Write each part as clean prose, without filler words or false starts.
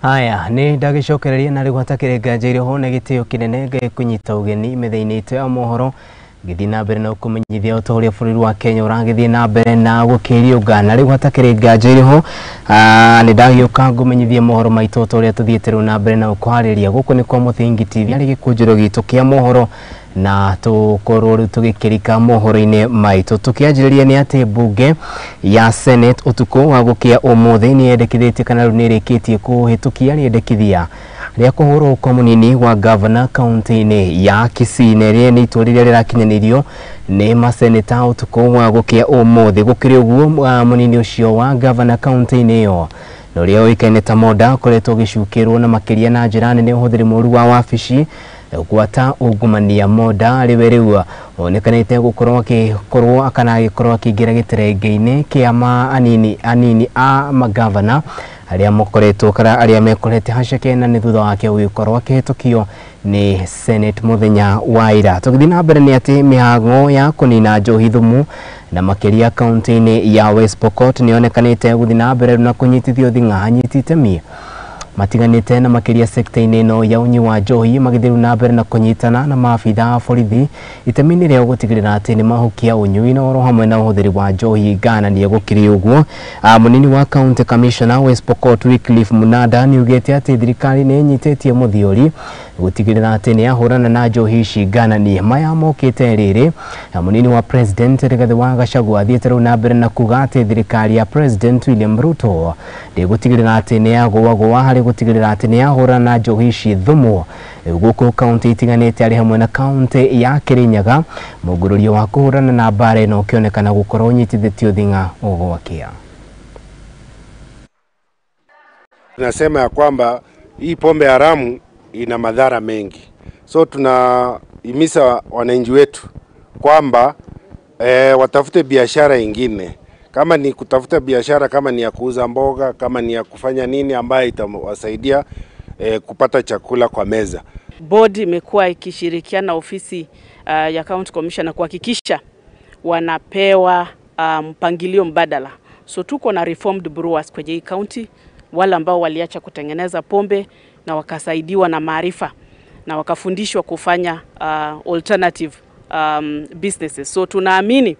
Haya, nĩ ndagĩcokereria na rĩu hatakĩrĩ nganja irĩ na gĩtĩo kĩnene ngĩkũnyita ũgeni metha-inĩ itũ ya mohoro gĩthiĩ na mbere na ũkũmenyithia ũta ũrĩa bũrũri wa Kenya ũragĩthiĩ na mbere na gũkĩriũnga na rĩu hatakĩrĩ nganja irĩ ho nĩ ndagĩũka ngũmenyithia mohoro maitũ ũta ũrĩa tũthiĩte rĩu na mbere na gũkũharĩria gũkũ nĩ kwa Mũthingi TV arĩ gĩkũnjĩro gitũ kĩa mohoro na tukorwo rĩu tũgĩkĩrika mohoro-inĩ maitũ tũkĩanjĩrĩria nĩ atĩ mbunge ya Senate ũtukũ wa gũkĩa ũmũthĩ nĩ yendekithĩtie kana rĩu nĩ ĩrĩkĩtie kũhĩtũkia rĩendekithia rĩa kũhũrwo kwa mũnini wa gavana kaunti-inĩ ya Kisii na rĩrĩa nĩ itua rĩrĩa rĩrakinyanĩirio nĩ maseneta ũtukũ wa gũkĩa ũmũthĩ. Gũkĩrĩ ũguo mũnini ũcio wa gavana kaunti-inĩ ĩyo na ũrĩa ũĩkaine ta Monda ũkoretwo ũgĩcukĩrwo na makĩria na njĩra nene ũhũthĩri mũru wa wabici gwata ungumania. Monda arĩwe rĩu onekanĩte gũkorwo agĩkorwo kana agĩkorwo akĩingĩra gĩterenge-inĩ kĩa ma anini anini a magavana arĩa makoretwo kana arĩa mekorete haceke na nĩ thutha wake gũgĩkorwo akĩhĩtũkio nĩ Senate mũthenya wa ira. Tũgĩthiĩ na mbere nĩ atĩ mĩhang'o ya kũnina njohi thumu na makĩria kaunti-inĩ ya West Pokot nĩ yonekanĩte gũthiĩ na mbere na kũnyitithio thing'a anyiti itemi matiganĩte na makĩria sekta-inĩ ĩno ya ũnyui wa njohi magĩthiĩ na mbere na kũnyitana na maabitha a borithi itemi-inĩ rĩa gũtigĩrĩra atĩ nĩ mahukia ũnyui na oro hamwe na ũhũthĩri wa njohi ngananie. Gũkĩrĩ ũguo mũnini wa county commissioner West Pokot Wycliffe Munanda nĩ augĩte atĩ thirikari nĩ ĩnyitĩtie mũthiori gũtigĩrĩra atĩ nĩ yahũrana na njohi ici ngananie. Maya mokĩte rĩrĩ mũnini wa president Rigathĩ wa Gachagua athiĩte rĩu na mbere na kuga atĩ thirikari ya President William Ruto ndĩgũtigĩrĩra atĩ nĩ yagũagũa harĩ gũtigĩrĩra atĩ nĩ yahũrana na njohi ici thumu gũkũ kaunti itiganĩte arĩ hamwe na kaunti ya Kirinyaga. Mũngũrũrio wa kũhũrana na mbara ĩno ũkĩonekana gũkorwo ũnyitithĩtio thing'a ũgwakĩa. Tunasema ya kwamba hii pombe haramu ina madhara mengi, so tunahimiza wananchi wetu kwamba watafute biashara ingine, kama ni kutafuta biashara, kama ni ya kuuza mboga, kama ni ya kufanya nini ambayo itawasaidia kupata chakula kwa meza. Board imekuwa ikishirikiana na ofisi ya County Commissioner kuhakikisha wanapewa mpangilio mbadala. So tuko na reformed brewers kwenye hii county, wale ambao waliacha kutengeneza pombe na wakasaidiwa na maarifa na wakafundishwa kufanya alternative businesses. So tunaamini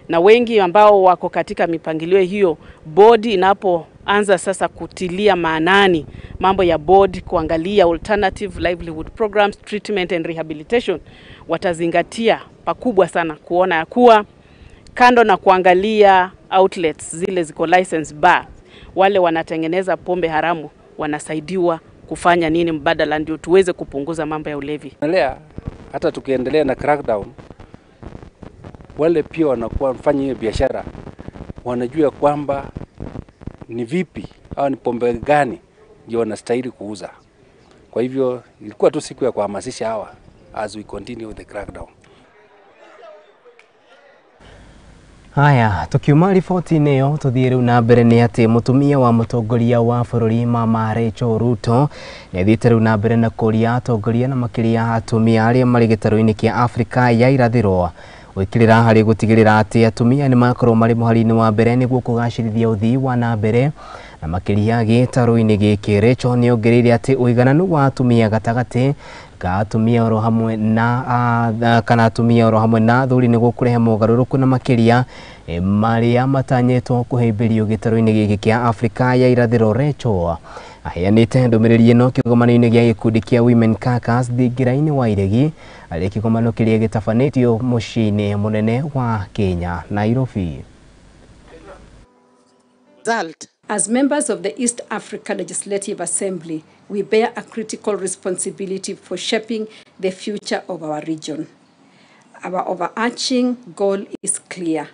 na wengi ambao wako katika mipangilio hiyo, board inapoanza sasa kutilia maanani mambo ya board, kuangalia alternative livelihood programs, treatment and rehabilitation, watazingatia pakubwa sana kuona ya kuwa kando na kuangalia outlets zile ziko license bar, wale wanatengeneza pombe haramu wanasaidiwa kufanya nini mbadala, ndio tuweze kupunguza mambo ya ulevi. Hata tukiendelea na crackdown, wale pia wanakuwa mfanya hiyo biashara wanajua kwamba ni vipi au ni pombe gani ndio wanastahili kuuza. Kwa hivyo ilikuwa tu siku ya kuhamasisha hawa as we continue with the crackdown. Haya, tukiuma riboti-inĩ ĩyo tũthiĩ rĩu na mbere nĩ atĩ mũtumia wa mũtongoria wa bũrũri Mama Rachel Ruto nĩ athiĩte rĩu na mbere na kũria atongoria na makĩria atumia arĩa marĩ gĩtarũ-inĩ kĩa Afrika ya irathĩro gwĩkĩrĩra harĩ gũtigĩrĩra atĩ atumia nĩ makorwo marĩ mũhari-inĩ wa mbere nĩguo kũgacĩrithia ũthii wa na mbere na makĩria gĩtarũ-inĩ gĩkĩ. Rachel nĩ ongereire atĩ ũigananu wa atumia gatagatĩ ka atumia oro hamwe na kana atumia oro hamwe na athuri nĩguo kũrehe mogarũrũku na makĩria marĩa matanyĩtwo kũhĩmbĩrio gĩtarũ-inĩ gĩkĩ kĩa Afrika ya irathĩro. Rachel aheanĩte ndũmĩrĩri ĩno kĩgomano-inĩ gĩa gĩkundi kĩa Women Caucus thingira-inĩ wa Iregi arĩ kĩgomano kĩrĩa gĩtabanĩtio mũciĩ-inĩ mũnene wa Kenya, Nairobi. As members of the East Africa Legislative Assembly, we bear a critical responsibility for shaping the future of our region. Our overarching goal is clear: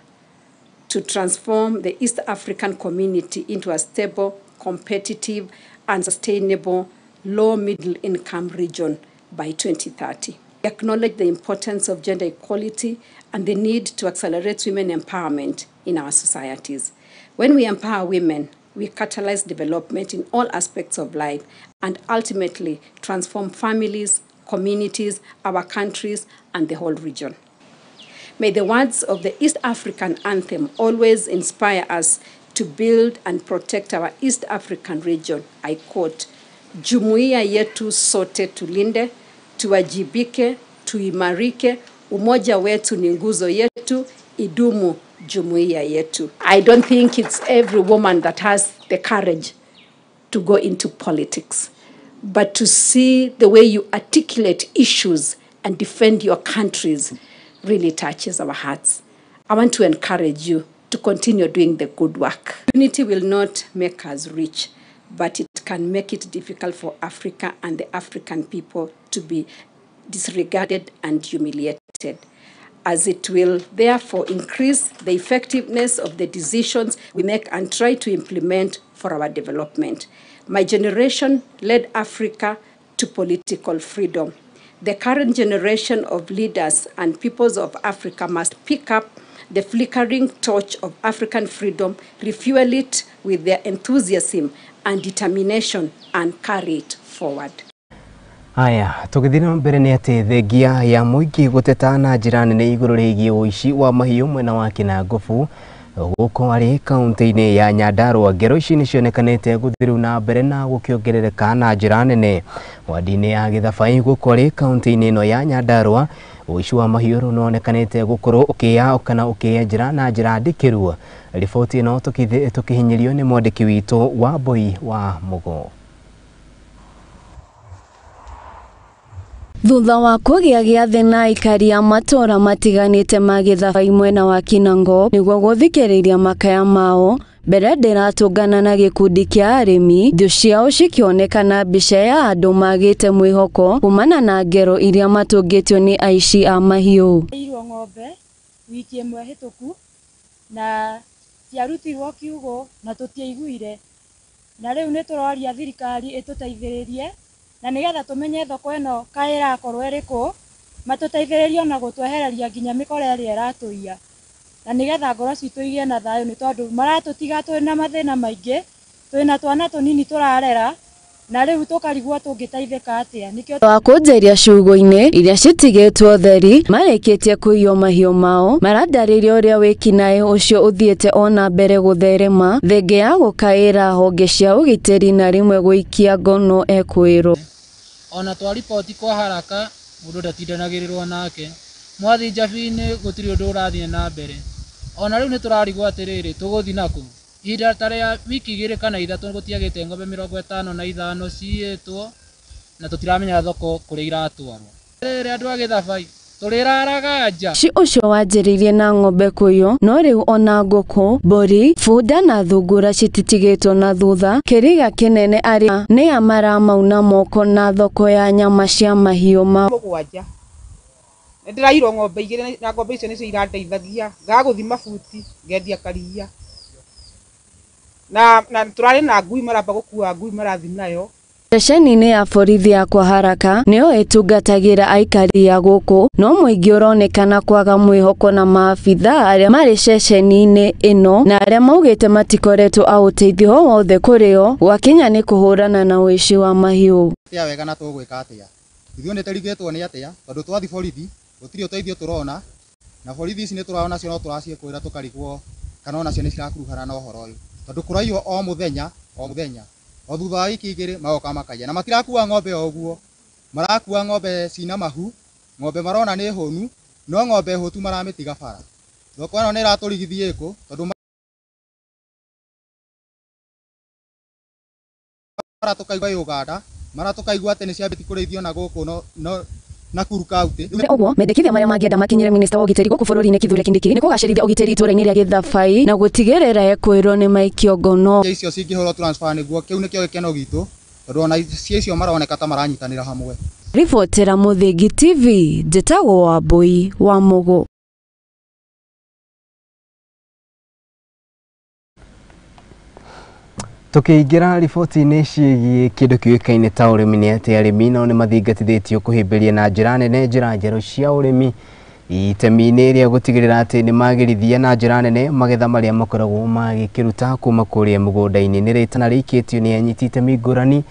to transform the East African community into a stable, competitive, and sustainable low-middle income region by 2030. We acknowledge the importance of gender equality and the need to accelerate women empowerment in our societies. When we empower women, we catalyze development in all aspects of life and ultimately transform families, communities, our countries, and the whole region. May the words of the East African anthem always inspire us to build and protect our East African region. I quote, Jumuiya yetu sote tulinde, tuwajibike, tuimarike. Umoja wetu ni nguzo yetu, idumu jumuiya yetu. I don't think it's every woman that has the courage to go into politics, but to see the way you articulate issues and defend your countries really touches our hearts. I want to encourage you to continue doing the good work. Unity will not make us rich, but it can make it difficult for Africa and the African people to be disregarded and humiliated, as it will therefore increase the effectiveness of the decisions we make and try to implement for our development. My generation led Africa to political freedom. The current generation of leaders and peoples of Africa must pick up the flickering torch of African freedom, refuel it with their enthusiasm and determination, and carry it forward. Aya, tũgĩthiĩ na mbere nĩ atĩ thengia ya mũingĩ gũteta na njĩra nene igũrũ rĩgiĩ ũici wa mahiũ mwena wa Kĩnangobu gũkũ arĩ kaunti-inĩ ya Nyandarua. Ngero ici nĩ cionekanĩte gũthiĩ rĩu na mbere na gũkĩongerereka na njĩra nene wadi-inĩ ya Gĩthabai gũkũ arĩ kaunti-inĩ ĩno ya Nyandarua. Ũici wa mahiũ rĩu nĩwonekanĩte gũkorwo ũkĩya kana ũkĩyenjera na njĩra ndikĩru. Riboti ĩno tũkĩhinyĩrio nĩ mwandĩki witũ wa Mbui wa Mũgo. Thutha wa kũgĩa gĩathĩ na aikari a matũũra matiganĩte ma Gĩthabai mwena wa Kinango nĩguo gũthikĩrĩria makaya mao, mbere ndĩratũngana na gĩkundi kĩa arĩmi, thũ ciao cikĩonekana mbica ya andũ magĩte mwĩhoko kumana na ngero iria matũngĩtio nĩ aici a mahiũ. Irwo ng'ombe wiki ĩmwe hĩtũku na ciarutirwo kiugũ na tũtiaiguire, na rĩu nĩ tũroria thirikari ĩtũteithĩrĩrie na nĩgetha tũmenye thoko ĩno kaĩ ĩrakorwo ĩrĩkũ, matũteithĩrĩrie ona gũtwehereria nginya mĩkora ĩrĩa ĩratũiya, na nĩgetha ngoro citũ igĩe na thayũ, nĩ tondũ maratũtiga twĩna mathĩna maingĩ, twĩna twana tũnini tũrarera, na rĩu tũkarigwo tũngĩteithĩka atĩa. Nĩkĩo wa kũnjeria ciugũ-inĩ iria citigĩtwo theri marĩkĩtie kũiywo mahiũ mao, marandarĩria ũrĩa wĩkinaĩ ũcio ũthiĩte ona mbere gũtherema thenge ya gũkaĩra honge cia ũgitĩri na rĩmwe gũikia ngono ekwĩrwo. Ona twariboti kwa haraka mũndũ ndatindanagĩrĩrwo nake, mwathi njabi-inĩ gũtirĩ ũndũ ũrathiĩ na mbere. Ona rĩu nĩ tũrarigwo atĩrĩrĩ, tũgũthiĩ nakũ? Ihinda ta rĩa wiki 2 kana 3 gũtiagĩte ng'ombe 55 ciyĩtwo na tũtiramenya thoko kũrĩa iratwarwo. Rĩrĩ andũ a Gĩthabai tũrĩraraga nja. Ci ũcio wanjĩrĩirie na ng'ombe kũiywo, no rĩu ona ngũkũ, mbũri, bunda na thungura cititigĩtwo na thutha. Kĩriga kĩnene arĩa nĩa maramauna moko na thoko ya nyama cia mahiũ mao. Mũgwanja nĩndĩrairwo ng'ombe 2 na ng'ombe icio nĩcio irandeithagia ngagũthima buti ngendia karia, na tũrarĩ na ngui maramba gũkua ngui marathi nayo. Ceceni-inĩ ya borithi ya kwa haraka nĩyo ĩtungatagĩra aikari a gũkũ, no mũingĩ ũronekana kwaga mwĩhoko na maabitha arĩa marĩ ceceni-inĩ ĩno na arĩa maugĩte matikoretwo a ũteithio o wothe kũrĩ o gwakinya nĩ kũhũrana na ũici wa mahiũ. Tia wega na tũgwĩka atĩa? Ithuĩ nĩ tũrigĩtwo nĩ atĩa tondũ twathi borithi gũtirĩ ũteithio tũrona, na borithi ici nĩ tũrona cio no tũraciĩkwĩra tũkarigwo kana onacio nĩ cirakuruhana na ũhoro ũyũ, tondũ kũraiywo o mũthenya o mũthenya. O thutha wa wiki 2 magoka makaiya, na matirakua ng'ombe o ũguo, marakua ng'ombe cina mahu, ng'ombe marona nĩ hũnu, no ng'ombe hũtu maramĩtiga bara. Thoko ĩno nĩ ĩratũrigithia ĩkũ tondũ mara tũkaigua Uganda, mara tũkaigua atĩ nĩ ciambĩtie kũrĩithio na gũkũ no Nakuru County. Ũguo mendekithia marĩa mangĩenda makinyĩre minista wa ũgitĩri gũkũ bũrũri-inĩ Kithure Kindiki nĩ kũgacĩrithia ũgitĩri itũũra-inĩ rĩa Gĩthabai na gũtigĩrĩra ekwĩrwo nĩ maikio ngono. Icio cingĩhũrwo transfer nĩguo kĩu nĩkĩo gĩkeno gitũ, tondũ ona icio maroneka ta maranyitanĩra hamwe. Ribotera Mũthingi TV, njĩtagwo Wambui wa Mũgũ. Tukiingira riboti-inĩ ciĩgiĩ kĩndũ kĩũĩkaine ta ũrĩmi nĩ atĩ arĩmi nao nĩ mathingatithĩtio kũhĩmbĩria na njĩra nene njĩra njerũ cia ũrĩmi itemi-inĩ rĩa gũtigĩrĩra atĩ nĩ magĩrithia na njĩra nene magetha marĩa makoragwo magĩkĩruta kuma kũrĩa mũgũnda-inĩ. Nĩ rĩtana rĩikĩtio nĩ anyiti itemi ngũrani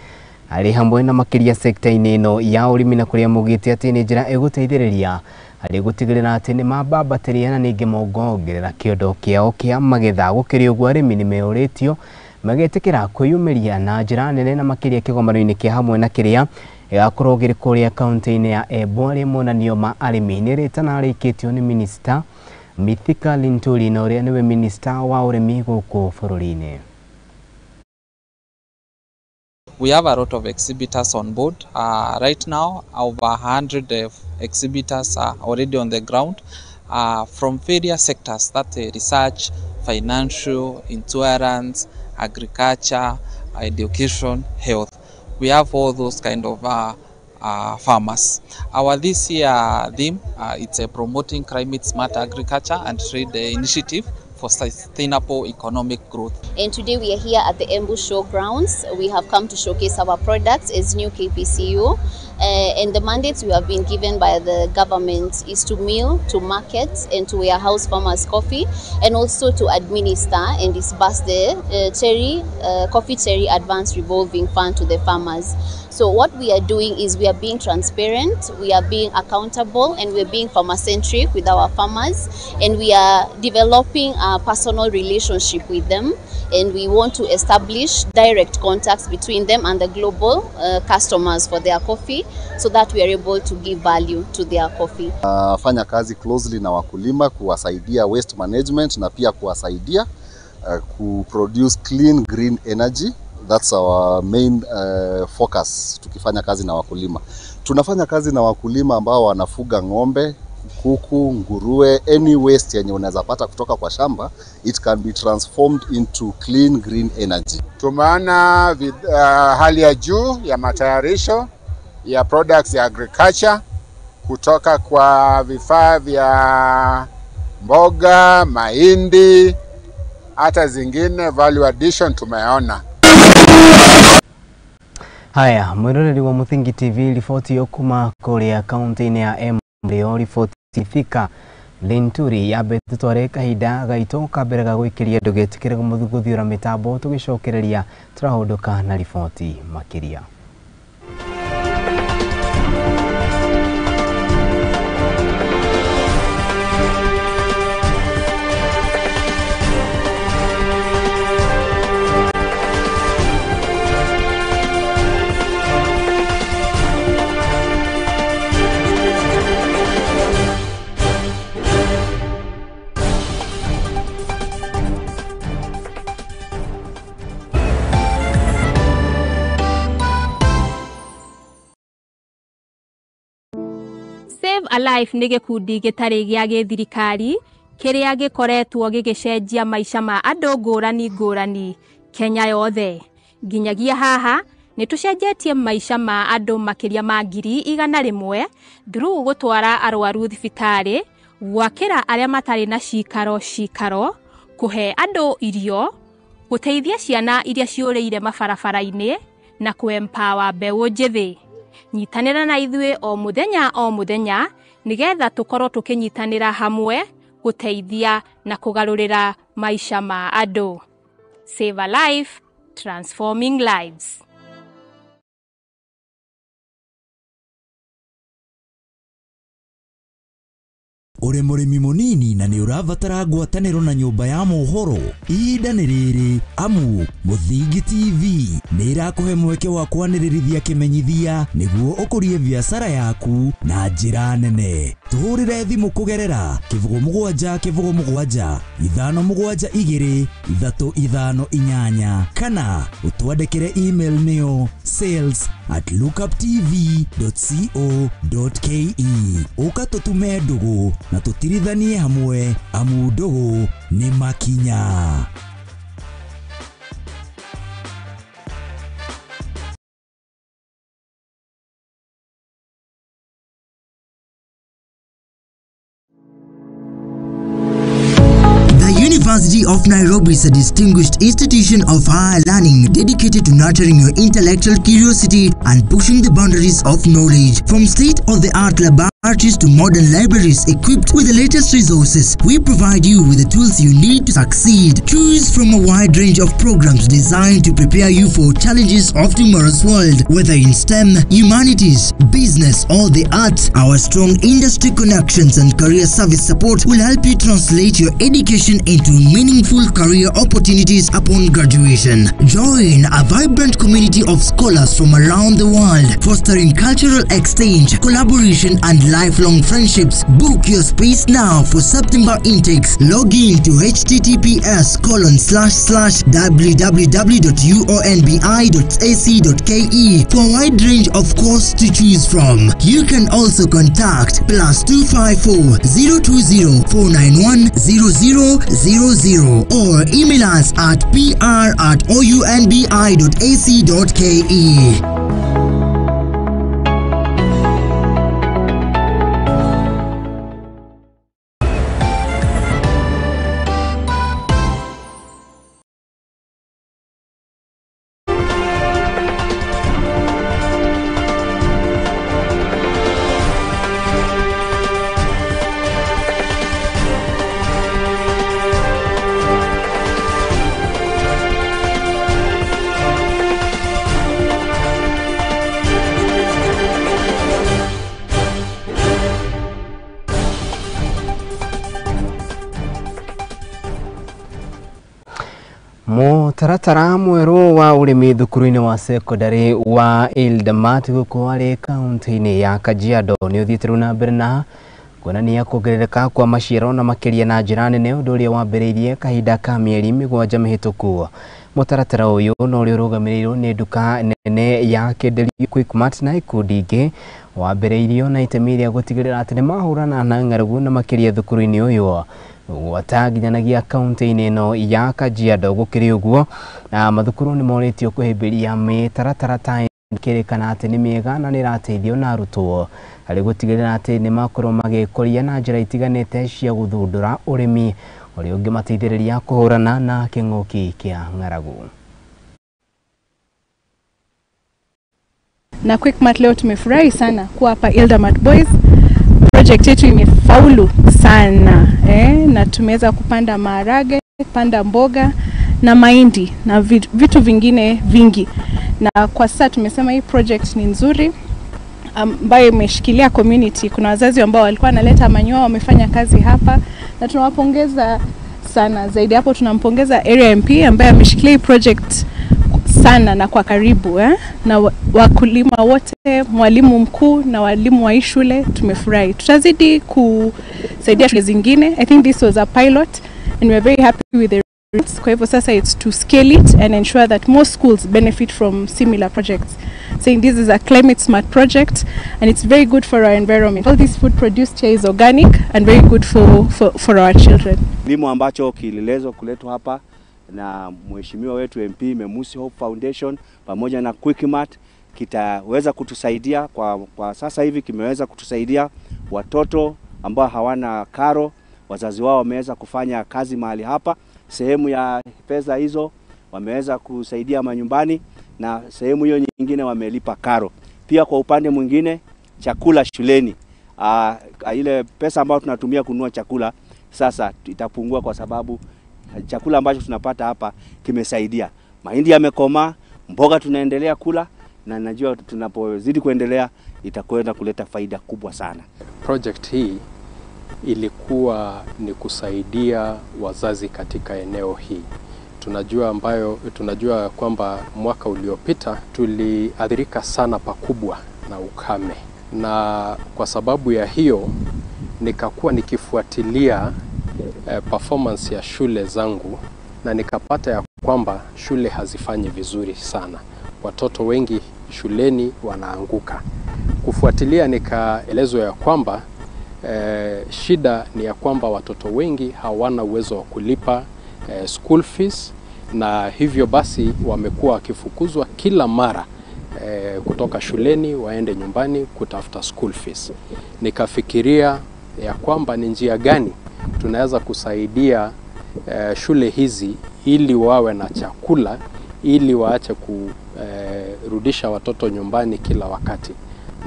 arĩ hamwe na makĩria sekta-inĩ ĩno ya ũrĩmi, na kũrĩa maugĩte atĩ nĩ njĩra ĩgũteithĩrĩria harĩ gũtigĩrĩra atĩ nĩ mambambatĩria na ningĩ mongongerera kĩondo kĩao kĩa magetha. Gũkĩrĩ ũguo arĩmi nĩ meũrĩtio Magĩtĩkĩra kwĩyumĩria na njĩra nene na makĩria kĩgomano-inĩ kĩa hamwe na kĩrĩa gĩgakorwo gĩrĩ kũrĩa kaunti-inĩ ya Embu arĩ monanio ma arĩmi. Nĩ rĩtana rĩikĩtio nĩ Minista Mithika Linturi na ũrĩa nĩwe minista wa ũrĩmi gũkũ bũrũri-inĩ. We have a lot of exhibitors on board. Right now, over 100 exhibitors are already on the ground from various sectors, that research, financial, insurance, agriculture, education, health. We have all those kind of farmers. Our this year theme, it's a promoting climate smart agriculture and trade initiative for sustainable economic growth. And today we are here at the Embu Show grounds. We have come to showcase our products as new KPCU. And the mandates we have been given by the government is to mill, to market, and to warehouse farmers' coffee, and also to administer and disburse the coffee cherry advance revolving fund to the farmers. So what we are doing is we are being transparent, we are being accountable, and we are being farmer-centric with our farmers, and we are developing a personal relationship with them, and we want to establish direct contacts between them and the global customers for their coffee, so that we are able to give value to their coffee. Fanya kazi closely na wakulima kuwasaidia waste management na pia kuwasaidia kuproduce clean green energy. That's our main focus tukifanya kazi na wakulima. Tunafanya kazi na wakulima ambao wanafuga ng'ombe, kuku, nguruwe, any waste yenye unaweza pata kutoka kwa shamba, it can be transformed into clean green energy. Tumeona hali ya juu ya matayarisho ya products ya agriculture kutoka kwa vifaa vya mboga, mahindi, hata zingine value addition tumeona. Haya, mwiroreri wa Muthingi TV, riboti yo kuma kuria kaunti-inĩ ya Embu riboti Thika Linturi yambe tutware kahinda gaitũ ka mbere ga gwĩkĩria ndũgetĩkĩre gũthiũra mĩtambo tũgĩcokereria tũrahũndũka na riboti makĩria. Save a Life nĩ gĩkundi gĩtarĩ gĩa gĩthirikari kĩrĩa gĩkoretwo gĩgĩcenjia maica ma andũ ngũrani ngũrani Kenya yothe. Nginyagia haha nĩ tũcenjetie maica ma andũ makĩria ma 100,000 through gũtwara arwaru thibitarĩ, gwakĩra arĩa matarĩ na cikaro cikaro, kũhe andũ irio, gũteithia ciana iria ciũrĩire mabarabara-inĩ na kũ-empower mbeũ njĩthĩ. Nyitanĩra na ithuĩ o mũthenya nĩgetha tũkorwo tũkĩnyitanĩra hamwe gũteithia na kũgarũrĩra maica ma andũ. Save a Life, transforming lives. Uri mũrĩmi mũnini na nĩ ũrabatara ngwatanĩro na nyũmba ya mohoro, ihinda nĩ rĩrĩ amu Mũthingi TV nĩ ĩrakũhe mweke wa kwanĩrĩrithia kĩmenyithia nĩguo ũkũrie biacara yaku na njĩra nene. Tũhũrĩre thimũ kũgerera 07 07 572 358 kana ũtwandĩkĩre email nĩyo sales@lookuptv.co.ke. Ũka tũtume ndũgũ na tũtirithanie hamwe amu ndũgũ nĩ makinya. University of Nairobi is a distinguished institution of higher learning dedicated to nurturing your intellectual curiosity and pushing the boundaries of knowledge. From state-of-the-art laboratories Artists to modern libraries equipped with the latest resources, we provide you with the tools you need to succeed. Choose from a wide range of programs designed to prepare you for challenges of tomorrow's world, whether in STEM, humanities, business, or the arts. Our strong industry connections and career service support will help you translate your education into meaningful career opportunities upon graduation. Join a vibrant community of scholars from around the world, fostering cultural exchange, collaboration, and lifelong friendships. Book your space now for September intakes. Log in to https://www.uonbi.ac.ke for a wide range of courses to choose from. You can also contact +254 020 491 0000 or email us at pr@ounbi.ac.ke. Mũtaratara mwerũ wa ũrĩmi thukuru-inĩ wa sekondari wa Ildamat gũkũ arĩ kaunti-inĩ ya Kajiado nĩ ũthiĩte rĩu na mbere na kuonania kuongerereka kwa maciaro na makĩria na njĩra nene, ũndũ ũrĩa wambĩrĩirie kahinda ka mĩeri 7 mĩhĩtũku. Mũtaratara ũyũ na ũrĩa ũrũgamĩrĩirwo nĩ nduka nene ya kĩenderio Quickmart na ikundi ingĩ wambĩrĩirio na itemi rĩa gũtigĩrĩra atĩ nĩmahũrana na ng'aragu na makĩria thukuru-inĩ ũyũ gwata nginyanagia kaunti-inĩ ĩno ya Kajiado. Gũkĩrĩ ũguo, na mathukuru nĩ morĩtio kũhĩmbĩria mĩtaratara ta ĩkĩrĩkana atĩ nĩ mĩega na nĩ ĩrateithio na arutwo harĩ gũtigĩrĩra atĩ nĩ makorwo magĩkũria na njĩra itiganĩte cia gũthundũra ũrĩmi ũrĩa ũngĩmateithĩrĩria kũhũrana na kĩng'ũki kĩa ng'aragu. Na Quickmart leo tumefurahi sana kuwa hapa Ildamat Boys. Project yetu imefaulu sana na tumeweza kupanda maharage, kupanda mboga na mahindi na vitu vingine vingi. Na kwa sasa tumesema hii project ni nzuri ambayo imeshikilia community. Kuna wazazi ambao walikuwa wanaleta manyoya, wamefanya kazi hapa na tunawapongeza sana. Zaidi hapo tunampongeza Area MP ambaye ameshikilia hii project sana na kwa karibu na wakulima wote, mwalimu mkuu na walimu wa shule tumefurahi. Tutazidi kusaidia shule zingine. I think this was a pilot and we are very happy with the results. Kwa hivyo sasa it's to scale it and ensure that more schools benefit from similar projects. Saying this is a climate smart project and it's very good for our environment. All this food produced here is organic and very good for our children. Kilimo ambacho kililezwa kuletwa hapa na mheshimiwa wetu MP Memusi Hope Foundation pamoja na Quickmart kitaweza kutusaidia kwa sasa hivi. Kimeweza kutusaidia watoto ambao hawana karo, wazazi wao wameweza kufanya kazi mahali hapa, sehemu ya pesa hizo wameweza kusaidia manyumbani na sehemu hiyo nyingine wamelipa karo. Pia kwa upande mwingine chakula shuleni, ile pesa ambayo tunatumia kununua chakula sasa itapungua kwa sababu chakula ambacho tunapata hapa kimesaidia. Mahindi yamekomaa, mboga tunaendelea kula na najua tunapozidi kuendelea itakwenda kuleta faida kubwa sana. Project hii ilikuwa ni kusaidia wazazi katika eneo hii. Tunajua kwamba mwaka uliopita tuliathirika sana pakubwa na ukame, na kwa sababu ya hiyo nikakuwa nikifuatilia performance ya shule zangu na nikapata ya kwamba shule hazifanyi vizuri sana. Watoto wengi shuleni wanaanguka. Kufuatilia nikaelezwa ya kwamba shida ni ya kwamba watoto wengi hawana uwezo wa kulipa school fees, na hivyo basi wamekuwa wakifukuzwa kila mara kutoka shuleni waende nyumbani kutafuta school fees. Nikafikiria ya kwamba ni njia gani tunaweza kusaidia shule hizi ili wawe na chakula, ili waache kurudisha watoto nyumbani kila wakati.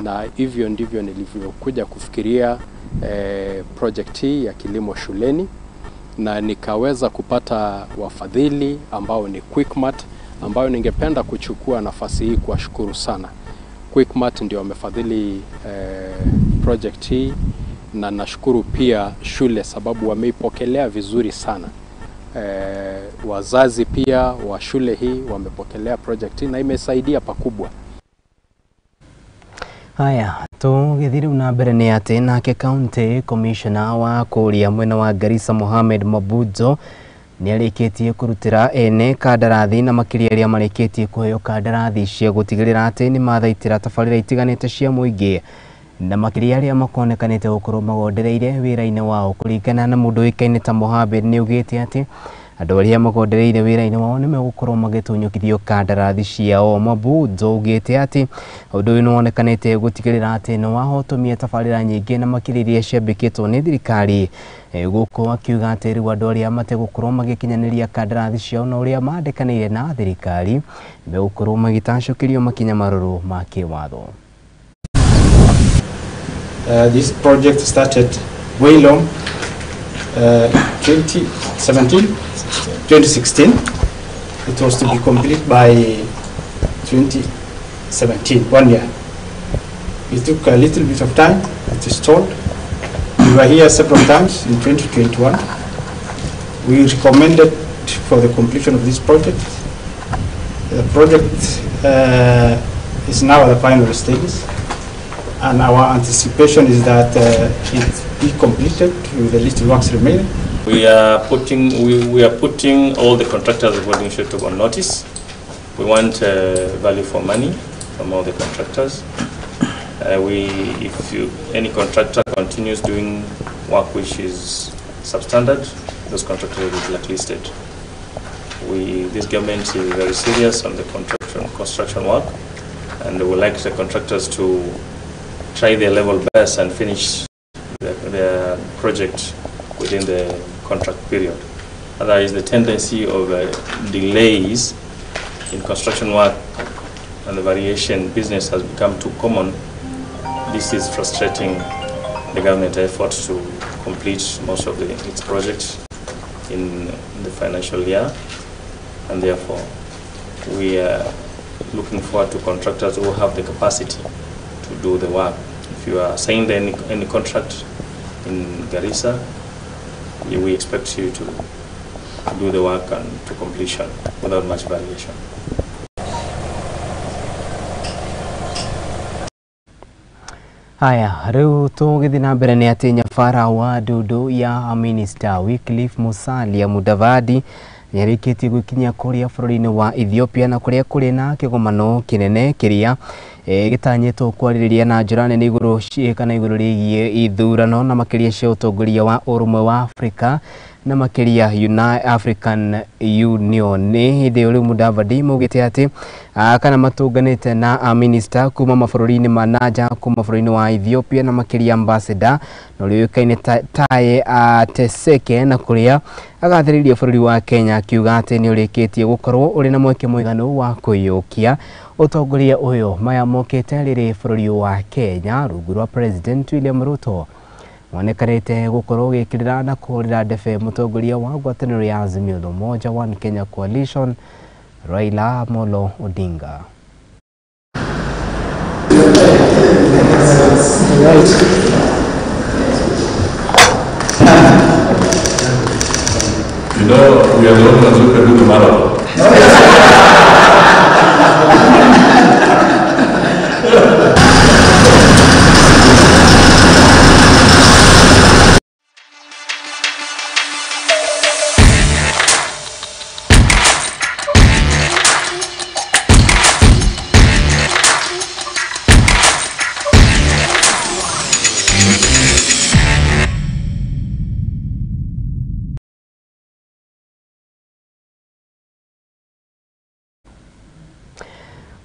Na hivyo ndivyo nilivyokuja kufikiria project hii ya kilimo shuleni, na nikaweza kupata wafadhili ambao ni Quickmart, ambayo ningependa kuchukua nafasi hii kuwashukuru sana. Quickmart ndio wamefadhili project hii, na nashukuru pia shule sababu wameipokelea vizuri sana. Wazazi pia wa shule hii wamepokelea project hii na imesaidia pakubwa. Haya, tũgĩthiĩ rĩu na mbere nĩ atĩ nake county commissioner wa kũrĩa mwena wa Garissa Mohamed Mabudzo nĩ arĩkĩtie kũrutĩra ene kandarathi na makĩria arĩa marĩkĩtie kũheo kandarathi cia gũtigĩrĩra atĩ nĩ mathaitĩra tabarĩra itiganĩte cia mũingĩ na makĩria arĩa makonekanĩte gũkorwo magondereire wĩra-inĩ wao. Kũringana na mũndũ ũĩkaine ta Mohamed, nĩ augĩte atĩ andũ arĩa magondereire wĩra-inĩ wao nĩ megũkorwo magĩtunyũkithio kandarathi ciao. Mabudzo augĩte atĩ ũndũ ũyũ nĩ wonekanĩte gũtigĩrĩra atĩ nĩ wahotomia tabarĩra nyingĩ na makĩria iria ciambĩkĩtwo nĩ thirikari, gũkũ akiuga atĩ rĩu andũ arĩa mategũkorwo magĩkinyanĩria kandarathi ciao na ũrĩa mandĩkanĩire na thirikari megũkorwo magĩtacũkĩrio makinya marũrũ ma kĩwatho. This project started way long, 2017, 2016. It was to be complete by 2017, 1 year. It took a little bit of time, it is stalled. We were here several times in 2021. We recommended for the completion of this project. The project is now at the final stages, and our anticipation is that it be completed with the little works remaining. We are putting all the contractors of Holding Shelter on notice. We want value for money from all the contractors. If any contractor continues doing work which is substandard, those contractors will be blacklisted. This government is very serious on the construction work, and we would like the contractors to try their level best and finish their project within the contract period. Otherwise, the tendency of delays in construction work and the variation business has become too common. This is frustrating the government effort to complete most of its projects in the financial year, and therefore we are looking forward to contractors who have the capacity to do the work. If you are signed any contract in Garissa, we expect you to do the work and to completion without much variation. Haya, rĩu tũgĩthiĩ na mbere nĩ atĩ nyabara wa ndundu ya Minister Wycliffe Musalia Mudavadi nĩarĩkĩtie gwĩkinyia kũrĩa bũrũri-inĩ wa Ethiopia na kũrĩa kũrĩ na kĩgomano kĩnene kĩrĩa gĩtanyĩtwo kwarĩrĩria na njĩra nene igũrũ kana igũrũ rĩgiĩ ithurano na makĩria cia ũtongoria wa ũrũmwe wa Afrika na makĩria African Union. Nĩ hĩndĩ ĩyo rĩu Mudavadi maugĩte atĩ kana matũnganĩte na minister kuma mabũrũri-inĩ ma nanja kuma bũrũri-inĩ wa Ethiopia na makĩria ambassador na ũrĩa ũĩkaine Taye Teseke na kũrĩa agathĩrĩirie bũrũri wa Kenya akiuga atĩ nĩ ũrĩkĩtie gũkorwo ũrĩ na mweke mũiganu wa kwĩyũkia ũtongoria ũyũ. Maya mokĩte rĩrĩ bũrũri wa Kenya rungu rwa President William Ruto wonekanĩte gũkorwo ũgĩkĩrĩra na kũhũrĩra ndebe mũtongoria wa ngwatanĩro ya Azimio la Umoja One Kenya Coalition Raila Amolo Odinga. You know, we are the only ones who can do the marathon.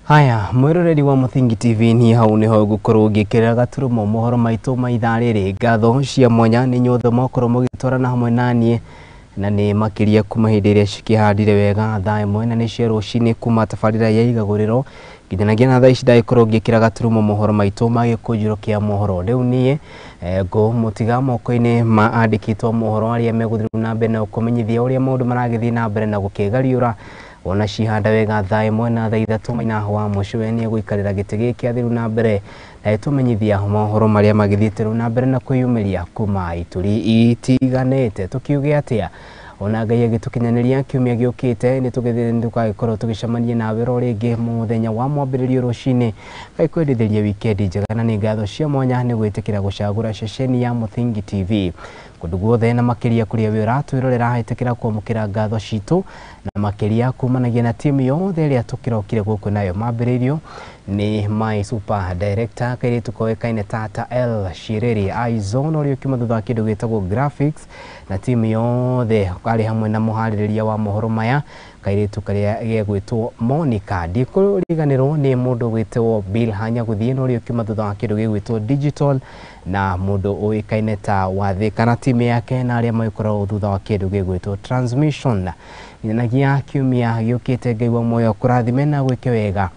Haya, mwiroreri wa Muthingi TV ni hau niho ngukorwo ngikirira gaturumo mohoro maitu ma ithaa rĩrĩ. Ngatho cia mwanya nĩ inyuothe mwakorwo mũgĩtwarana hamwe naniĩ na nĩ makĩria kuma hĩndĩ ĩrĩa cikĩhandire wega thaa ĩmwe na nĩ cia rũcinĩ kuma tabarĩra ya igagũrĩro Nginyanagia na thaa ici ndagĩkorwo ngĩkĩra gaturumo mohoro maitũ ma gĩkũnjĩro kĩa mohoro. Rĩu niĩ ngũmũtiga moko-inĩ ma andĩkĩtwo mohoro arĩa megũthiĩ na mbere na gũkũmenyithia ũrĩa maũndũ maragĩthiĩ na mbere na gũkĩgariũra. Wona cihanda wega thaa 1 na thaa 3 maina wa mũcũwe nĩ egũikarĩra gĩtĩ gĩkĩ athiĩ na mbere na ĩtũmenyithia mohoro marĩa magĩthiĩte rĩu na mbere na kwĩyumĩria kuma ituri itiganĩte. Tũkiuge atĩa ona Ngai agĩtũkinyanĩria kiumia gĩũkĩte nĩ tũgagĩkorwo tũgĩcemania nawe ro rĩngĩ mũthenya wa mwambĩrĩrio rũcinĩ. Ngai kwendithĩria wikendi njega na nĩ ngatho cia mwanya nĩ gwĩtĩkĩra gũcagũra ceceni ya Mũthingi TV kũndũ guothe na makĩria kũrĩa wĩ ũratwĩrorera. Ĩtĩkĩra kwamũkĩra ngatho citũ na makĩria kumanagia na timu yothe ĩrĩa tũkĩrokire gũkũ nayo. Mambĩrĩirio nĩ my super director kairĩtu koĩkaine Tata L Shiriri Aizon ũrĩa ũkiuma thutha wa kĩndũ gĩtagwo graphics na timu yothe arĩ hamwe na mũharĩrĩria wa mohoro maya kairĩtu karĩa gegwĩtwo Monica. Ndikũriganĩrwo nĩ mũndũ gwĩtwo Bill Hanyagũthiĩ na ũrĩa ũkiuma thutha wa kĩndũ gĩgwĩtwo digital na mũndũ ũĩkaine ta Wathĩ kana timu yake na arĩa magĩkoragwo thutha wa kĩndũ gĩgwĩtwo transmission. Nginyagia kiumia gĩũkĩte Ngai wa muoyo kũrathime na gwĩke wega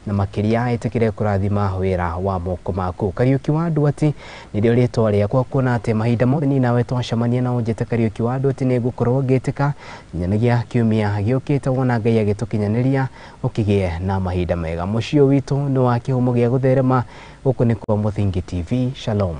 na makĩria ĩtĩkĩre kũrathima wĩra wa moko maku. Kariũki wa Nduati nĩrĩo rĩtwa rĩakwa, kuona atĩ mahinda mothe niĩ nawe twacemania na ũnjĩte Kariũki wa Nduati nĩ ngũkorwo ngĩtĩka. Nginyagia kiumia gĩũkĩte wona Ngai agĩtũkinyanĩria ũkĩgĩe na mahinda mega. Mũciĩ witũ nĩ wa kĩhumo gĩa gũtherema. Gũkũ nĩ kwa Mũthingi TV. Shalom.